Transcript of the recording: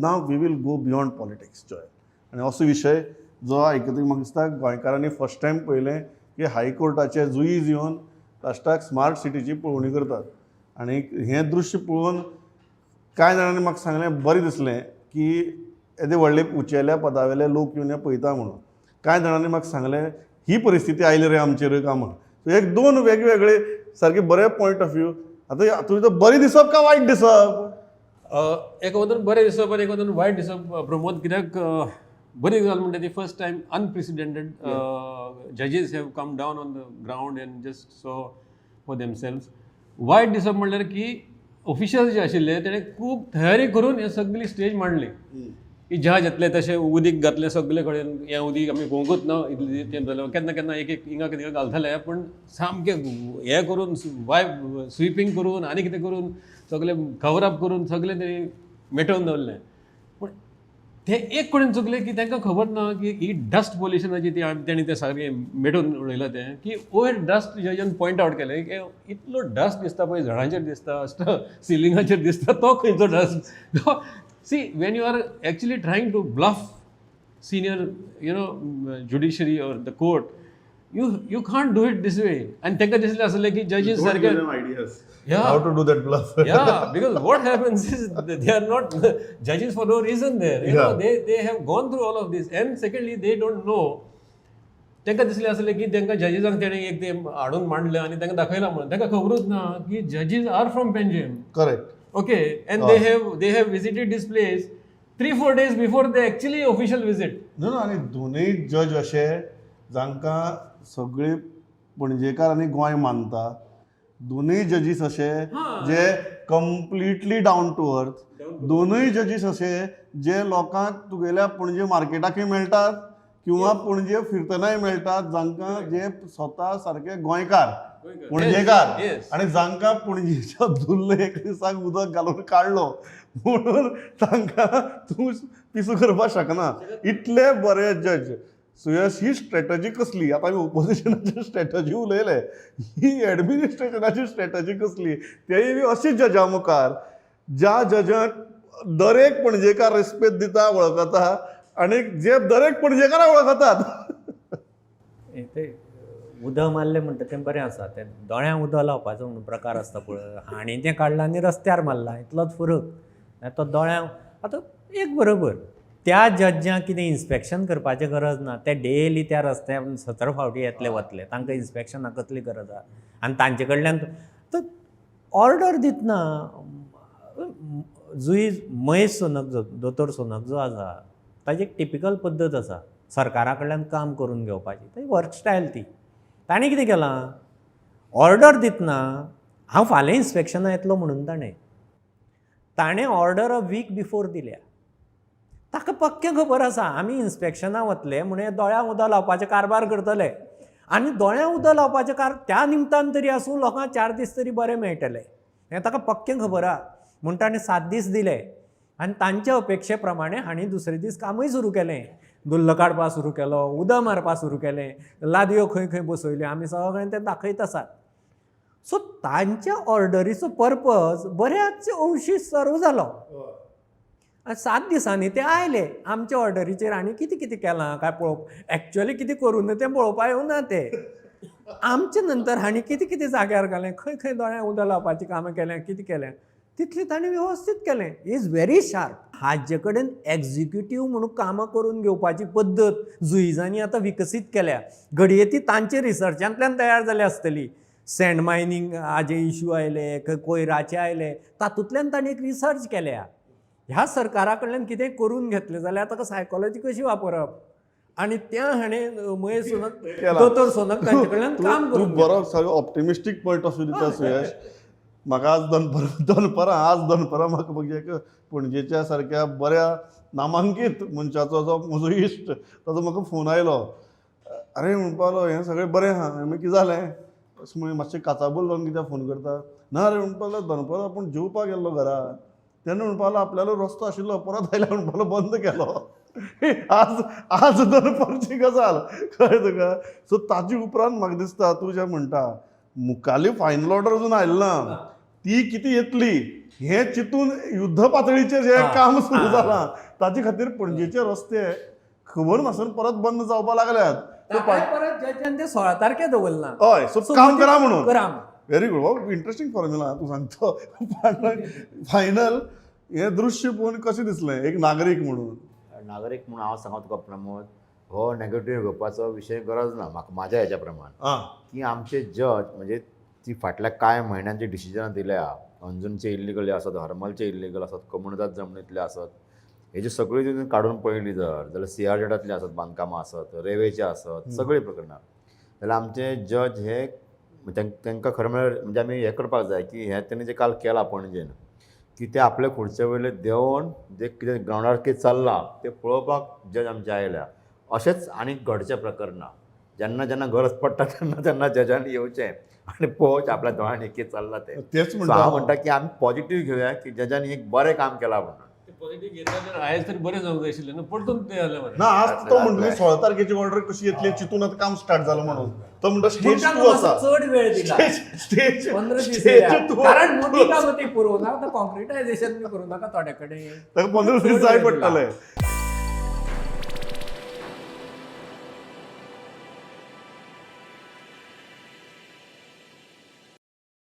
Now we will go beyond politics, Joy. आनी असो विशय जो आयकतकीर म्हाका दिसता गोंयकारांनी फर्स्ट टायम पळयलें की हायकोर्टाचे जुईज येवन लास्टाक स्मार्ट सिटीची पळोवणी करतात. आनी हें दृश्य पळोवन कांय जाणांनी म्हाका सांगलें, बरें दिसलें की येदे व्हडले उंचेल्या पदावेले लोक येवन हें पळयता म्हणून. कांय जाणांनी म्हाका सांगलें, ही परिस्थिती आयली रे आमचेर काय म्हण. सो एक दोन वेगवेगळे सारके बरे पॉयंट ऑफ व्यू. आतां तुजें बरें दिसप काय वायट दिसप? एका वटेन बरें दिसप आनी एका वटेन वायट दिसप, प्रमोद. कित्याक बरी गजाल म्हणटा ती first time unprecedented judges have come down on the ground and just saw for themselves. वायट दिसप म्हणल्यार की ऑफिशियल्स जे आशिल्ले, तेणे खूब तयारी करून हे सगळी स्टेज मांडली की जज येतले तशें उदीक घातलें सगळे कडेन. हें उदीक आमी पळोवंकूच ना इतलें तें जालें. केन्ना केन्ना एक एक हिंगा कितें घालताले, पूण सामकें हें करून, वायप स्विपींग करून आनी कितें करून, सगळें कवर अप करून सगळें तेणी मेटोवन दवरलें. पूण ते एक कडेन चुकले की तांकां खबर ना की ही डस्ट पोल्युशनाची ती तेणी तें सारकें मेटोवन उडयलां तें की वयर डस्ट जजान पॉयंट आवट केलें की इतलो डस्ट दिसता पळय, झाडांचेर दिसता, सिलिंगाचेर दिसता, तो खंयचो dust? See, when you are actually trying to bluff senior judiciary or the court, you can't do it this way. आनी तांकां दिसलें आसलें की जजीस सारके ideas Yeah. How to do that bluff. Yeah, because what happens is they are not judges for no reason there. You know, they have gone through all of this. And secondly, they don't know. तांकां दिसलें आसलें की तांकां जजीसांक तेणें एक ते हाडून मांडलें आनी तांकां दाखयलां म्हणून. तांकां खबरूच ना की judges are from Panjim. Correct Okay, and they have visited this place 3-4 days before the actually official visit. न्हू न्हू, आनी दोनूय जज अशे जांकां सगळे पणजेकार आनी गोंय मानता. दोनूय जजीस अशे जे कंप्लिटली डावन टू अर्थ. दोनूय जजीस अशे जे लोकांक तुगेल्या पणजे मार्केटाकय मेळटात किंवा पणजे फिरतनाय मेळटात, जांकां जे स्वता सारके गोंयकार, पणजेकार आनी जांकां पणजेच्या धुल्ल एक दिसाक उदक घालून काडलो म्हणून तांकां तूं पिसू करपाक शकना, इतले बरे जज. सुयश, ही स्ट्रॅटजी कसली? आतां आमी ओपोजिशनाची स्ट्रॅटजी उलयले, ही एडमिनिस्ट्रेशनाची स्ट्रॅटजी कसली? तेय बी अशी जजा मुखार, ज्या जजांक दरेक पणजेकार रेस्पेद दिता, वळखता आनी जे दरेक पणजेकाराक वळखतात. हे ते उदक मारलें म्हणटा तें बरें आसा. तें दोळ्यांक उदक लावपाचो म्हणून प्रकार आसता पळय, हांणी तें काडलां आनी रस्त्यार मारलां, इतलोच फरक. नाल्यार तो दोळ्यांक आतां एक बरोबर त्या जज्जांक कितें इन्स्पेक्शन करपाचें गरज ना. ते डेली त्या रस्त्यार 17 फावटी येतले वतले, तांकां इन्स्पेक्शनाक कसली गरज आहा? आनी तांचे कडल्यान तर ऑर्डर दितना जुईज महेश सोनक जो, दोतोर सोनक जो आसा, ताजी एक टिपिकल पद्दत आसा सरकारा कडल्यान काम करून घेवपाची. ती वर्क स्टायल ती. ताणें कितें केलां, ऑर्डर दितना हांव फाल्यां इन्स्पेक्शनाक येतलो म्हणून ताणें ताणें ऑर्डर अ वीक बिफोर दिल्या. ताका पक्कें खबर आसा, आमी इन्स्पेक्शनाक वतले म्हणून हे दोळ्यांक उदक लावपाचें कारबार करतले आनी दोळ्यांक उदक लावपाचें कार त्या निमतान तरी आसूं, लोकांक 4 दीस तरी बरें मेळटलें, हें ताका पक्कें खबर आहा. म्हूण ताणें 7 दीस दिले आनी तांचे अपेक्षे प्रमाणे हांणी दुसरे दीस कामूय सुरू केलें. धुल्ल काडपाक सुरू केलो, उदक मारपाक सुरू केलें, लादयो खंय खंय बसयल्यो, आमी सगळें तें दाखयत आसात. सो तांच्या ऑर्डरीचो पर्पज बऱ्याच अंशी सर्व जालो आनी 7 दिसांनी ते आयले आमच्या ऑर्डरीचेर आनी कितें कितें केलां काय पळोवप. एक्चुअली कितें करूं ना तें पळोवपाक येवना ते. आमचे नंतर हांणी कितें कितें जाग्यार घालें, खंय खंय दोळ्यांक उदक लावपाचीं कामां केल्यां, कितें केलें, तितलें ताणें वेवस्थीत केलें. Is very sharp. हाजे कडेन एक्झिक्युटीव म्हणून कामां करून घेवपाची पद्दत जुईजांनी आतां विकसीत केल्या. घडये ती तांचे रिसर्चांतल्यान तयार जाल्या आसतली. सँड मायनींग हाजे इशू आयले, कोयराचे आयले, तातूंतल्यान तांणी एक रिसर्च केल्या. ह्या सरकारा कडल्यान कितेंय करून घेतलें जाल्यार ताका सायकोलॉजी कशी वापरप आनी त्या हाणें महेश सोनक, केलां. दोतोर सोनक तांचे कडल्यान काम तूं करून बरो सगळो ऑप्टिमिस्टीक पॉयंट ऑफ व्यू दिता, सुयश. म्हाका आज दनपरां दनपरां आज दनपरां म्हाका म्हजे एक पणजेच्या सारक्या बऱ्या नामांकीत मनशाचो, जो म्हजो इश्ट, ताजो म्हाका फोन आयलो. अरे, म्हणपा लागलो, हें सगळें बरें आहा. हांवें कितें जालें अशें म्हणलें. मातशें काचाबूल जावन कित्याक फोन करता? ना रे, म्हणपा लागलो, दनपरां आपूण जेवपाक गेल्लो घरा तेन्ना म्हणपा लागलो, आपल्यालो रस्तो आशिल्लो, परत आयल्यार म्हणपा लागलो, बंद केलो. आज आज दनपारची गजाल, कळ्ळें तुका? सो ताजे उपरांत म्हाका दिसता, तूं जें म्हणटा, मुखाल्ली फायनल ऑर्डर अजून आयली ना, ती कितें येतली. हें चिंतून युद्ध पातळीचेर जें काम सुरू जालां ताचे खातीर पणजेचे रस्ते खबर नासतना परत बंद जावपाक लागल्यात. सो ताकाय परत जजान ते 16 तारखे दवरला. हय, सो So काम म्हणजे करा म्हणून. करा म्हणून. व्हेरी गुड, हो इंटरेस्टिंग फॉर्म्युला तूं सांगतो. फायनल हें दृश्य पळोवन कशें दिसलें एक नागरीक म्हणून? नागरीक म्हणून हांव सांगता तुका प्रमोद, हो नेगेटीव घेवपाचो विशय गरज ना म्हाका म्हाज्या हेच्या प्रमाण की आमचे जज म्हणजे ती फाटल्या कांय म्हयन्यांची डिसिजनां दिल्या, अंजूनचे इल्लिगल आसत, हरमलचे इल्लिगल आसत, कोमुनिदाद जमनीतले आसत, हेजी सगळी तितून काडून पळयली जर जाल्यार सीआरझेडांतली आसत बांदकामां आसत, रेवेचे आसत, सगळीं प्रकरणां जाल्यार आमचे जज हे तांकां खरें म्हळ्यार म्हणजे आमी हें करपाक जाय की हें तेणी जें काल केलां पणजेन की ते आपले खुर्चे वयले देंवोन जे कितें ग्रावंडार कितें चल्लां तें पळोवपाक जज आमचे आयल्या. अशेंच आनी घडचें प्रकरणां जेन्ना जेन्ना गरज पडटा तेन्ना तेन्ना जजांनी येवचें आनी पळोवचें आपल्या दोळ्यांनी कितें चल्लां तें. तेच सो म्हणटा हांव म्हणटा की आमी पॉझिटीव घेवया की जजांनी एक बरें काम केलां म्हणून. पॉझिटिव्ह घेतला तर आयज तरी बरें जावंक जाय आशिल्लें न्हू, परतून तें जालें मरे. ना, आज तो म्हणटली 16 तारखेची ऑर्डर कशी येतली चिंतून आतां काम स्टार्ट जालां म्हणून. तो म्हणटा स्टेज मनशांक 2 मातसो आसा. चड वेळ दिला, स्टेज 15 दीस स्टेज दिल्या. 2. कारण मोदी कामती पुरोवं नाका, कॉन्क्रिटायझेशन बी करूं नाका थोड्या कडेन. ताका 15 दीस जाय पडटले.